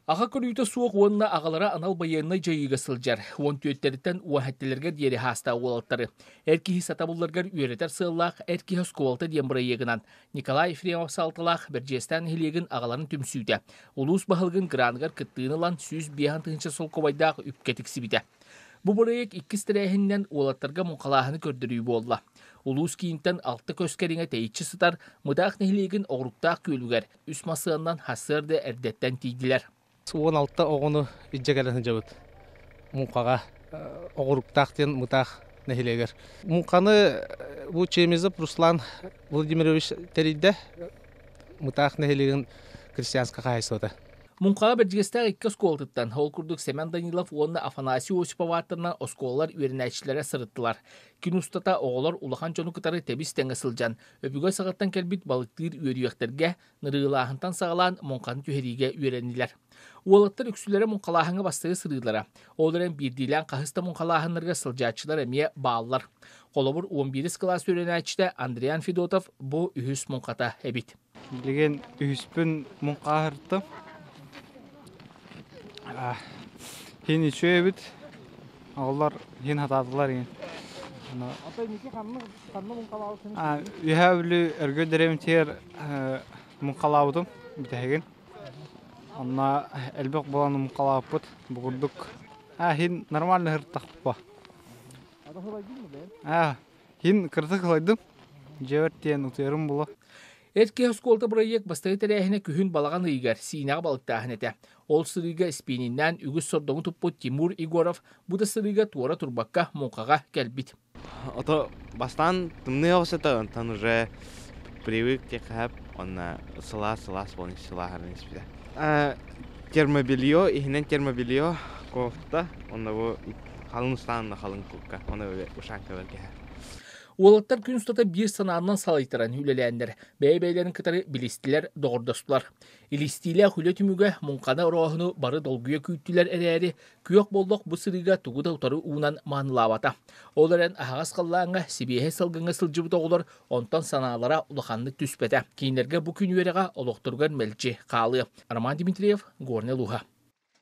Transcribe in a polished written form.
Аҕа көрүүтэ суох уонна аҕалара анал байыаннай дьайыыга сылдьар, уон түөртэриттэн уоһэттилэргэ диэри хаастаах уолаттары эр киһи сатабылларыгар үөрэтэр сыаллаах «Эр киһи оскуолата» диэн бырайыагынан Николай Ефремов салталаах Бэрдьиэстээн нэһилиэгин аҕаларын түмсүүтэ улуус баһылыгын граныгар кыттыыны ылан 105 тыһыынча солкуобайдаах үпкэ тиксибитэ. Бу бырайыак иккис тэрээһининэн уолаттарга муҥхалааһыны көрдөрүү буолла. Улуус киинтэн алта көс кэриҥэ тэйиччи сытар Мыдаах нэһилиэгин Оҕуруктаах күөлүгэр үс массыынанан сарсыарда эрдэттэн тиийдилэр. 16 оҕону илдьэ кэлэн сылдьабыт. Муҥхаҕа Оҕуруктаах диэн Мытаах нэһилиэгэр. Муҥханы бу Чемезов Руслан Владимирович тэрийдэ. Мытаах нэһилиэгин крестьянскай хаһаайыстыбата. Муҥхаҕа Бэрдьигэстээх икки оскуолатыттан, ол курдук Сэмэн Данилов уонна Афанасий Осипов ааттарынан оскуолалар үөрэнээччилэрэ сырыттылар. Күн устата оҕолор улахан дьону кытары тэбис-тэҥҥэ сылдьан, өбүгэ саҕаттан кэлбит балыктыыр үөрүйэхтэргэ нырыылааһынтан саҕалаан муҥханы түһэриигэ үөрэннилэр. Уолаттар үксүлэрэ муҥхалааһыҥҥа бастакы сырыылара, ол эрэн биирдиилээн хаһыс да муҥхалааһыннарыгар сылдьааччылар эмиэ бааллар. Холобур, 11 кылаас үөрэнээччитэ Андриан Федотов бу үһүс муҥхата эбит. Билигин үһүспүн муҥхааһыртым. Хин үчүгэй эбит. Оҕолор хин хатаатылар игин. Үһээ Бүлүү Өргө дэриэбинэтигэр муҥхалаабытым бүтэһигин. Онно элбэх буолан муҥхалаабыппыт. Бу курдук хин нормально сырыттахпа. Хин кыратык ылайдым. Дьиэбэр тиийэн утуйарым буолуо. Эр киһи оскуолата бырайыак бастакы тэрээһинэ күһүн балаҕан ыйыгар Сиинэҕэ балыктааһын этэ. Ол сырыыга испиининнээн үгүс сордоҥу туппут Тимур Егоров бу да сырыыга туора турбакка муҥхаҕа кэлбит. Ото бастаан тымныы оҕус этэ, онтон уже привык диэххэ онно сылаас-сылаас буолан сылааһыран испитэ. Термобелье, иһинэн термобелье кофта, онно бу халыҥ устаан халыҥ куртка, оны ушанка бэргэһэ. Уолаттар күн устата биир санаанан салайтаран үлэлээннэр, бэйэ-бэйэлэрин кытары билистилэр, доҕордостулар. Илистиилээх үлэ түмүгэ муҥханы орооһуну бары долгуйа күүттүлэр эрээри, күөх боллох бу сырыыга тугу да утары уунан маанылаабата. Ол эрэн аһаҕас халлааҥҥа сибиэһэй салгыҥҥа сылдьыбыт оҕолор онтон санаалара улаханнык түспэтэ. Кинилэргэ бу күн үөрэҕэ олохторугар мэлдьи хаалыа. Роман Дмитриев, Горнай улууһа.